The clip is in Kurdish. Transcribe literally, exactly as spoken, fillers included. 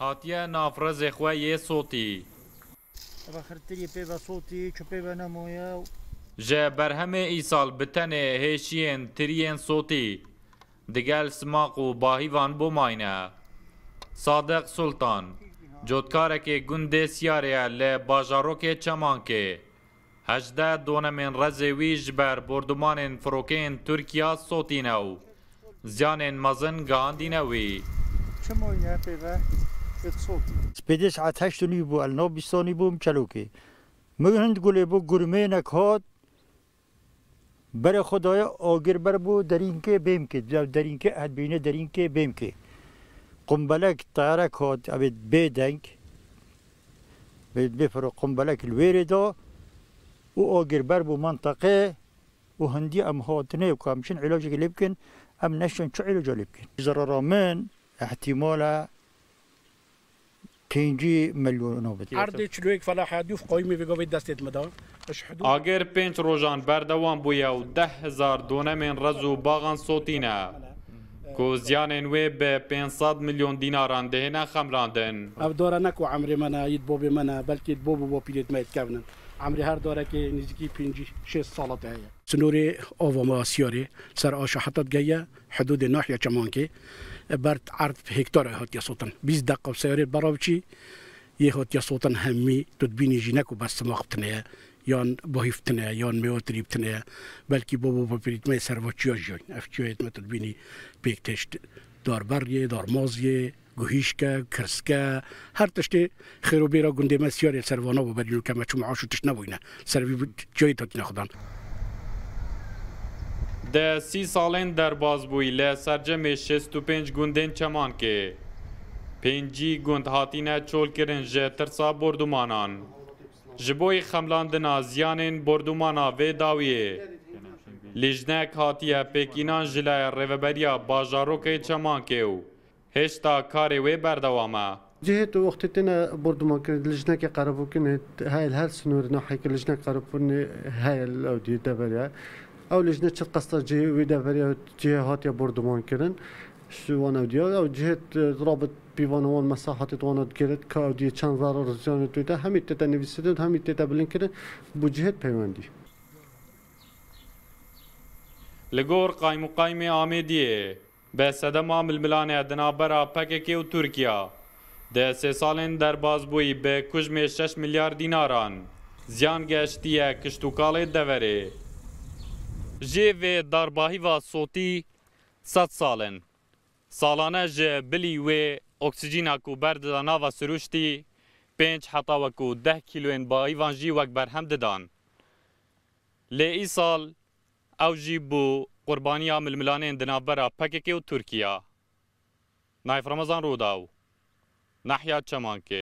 Hatiye nav rezê xwe yê sotî. Eva xirtirî pê ve sotî, çi pê ve nemoye. Ji berhemê îsal bi tenê hêşiyên tiriyên sotî digel simaq û bahîvan bo mayne. Sadiq Sultan, cotkarekê gundê Siyarê ye li bajarokê Çemankê. Hejdeh donemên rezê wî ji ber bordumanên firokeyên Tirkiya sotîne û ziyanên mezin gihandîne wî. Çi moyne pê ve êt sotî? Spêdê saet heşt û nîv bû, el nav bîstanî bûm Çelokê. Min hind gulê bû, gurmênek hat, berê xwe daye, agir ber bû derînkê bêmkê. Derînkê, het bîne derînkê bêmkê. Qumbelek, teyarek hat, evê bêdeng. Bê, bê firo qumbelek li wêrê da û agir ber bû menteqê û hindî em hatine ku em çin îlacekê lê bikin, em neşin çi îlaca lê bikin. Zerara min ihtimala pêncî milyona bide. Erdê çiloyek felaha dûf qayîmê vê gavê destê me da. Agir pênc rojan berdewam bûye û deh hezar donemên rez û baxan sotîne. Ku ziyanên wê bi pênc sed milyon dînaran dihêne xemlandin. Ev dare ne ku emrê me ne, yê bobê me ne, belkî bo bû bo pîrêt me yê dikevnin. Emrê her darekê nêzîkî pêncî şêst sala te heye. Sinorê ava me Asiyarê ser aşa heta digehiye hidûdê nahiya Çemankê, ber erd hektar hatiye sotin. Bîst deqa seyarê bera biçî, yê hatiye sotin hemî tu dibînî jî ne ku bes simaq bitine ye. Yan bahîf tine, yan mêwatirî tine, belkî bo bo pîrîtmeyê serva çiya jiyan. Ev çiyayê me tu dibînî pêk tişt darberiyê, darmaziyê, guhîşke, kirske, her tiştê xêr û bêra gundê me Siyarê serva nabo berî nûke me çû meaş û tişt nebûyne. Ser vî çiyayê tatîne xudan. De sî salên derbaz bûyî li sercemê şêst û pênc gundên Çemankê. Pêncî gund hatîne çolkirin ji tirsa bordumanan. Ji bo xemlandina ziyanên bordûmana vê dawiyê, lîjnek hatiye pêkînan ji laya Rêveberiya Bajarokê Çemankê û hêşta karê wê berdewam e. Cihê tu wextê têne bordûmankirin, lîjnekê qerebûkirin, heye li her sinorê nahiyekê lîjnek qerebûkirinê heye li ew diyê deverê. Ew lîjne çi qesta cihê wê deverê, cihê hatiye bordûmankirin, ji wan ew diya, ew cihê rabit pîvana wan mesahetê di wana digiret ka ew diyê çend zarar û ziyanê tê de, hemî tête nivîsîtin, hemî tête bilindkirin, bi cihê peywendî. Li gor Qaymuqaymê Amêdiyê, bi sedema milmilanê di navbera P K K û Tirkiya, di sê salên derbazbûyî bi kujmê şeş milyar dînaran ziyan geştiye kiştûkalê deverê. Jê vê darbahîva sotî sed sal in. Salane ji bilî wê oksîjîna ku berdida nava sirûştî, pênc heta wekû deh kîloyên bahîvan jî wek berhem didan. Lê îsal ew jî bû qurbaniya milmilanên di navbera P K K û Tirkiya. Naif Ramazan Rûdaw, Nahya Çemankê.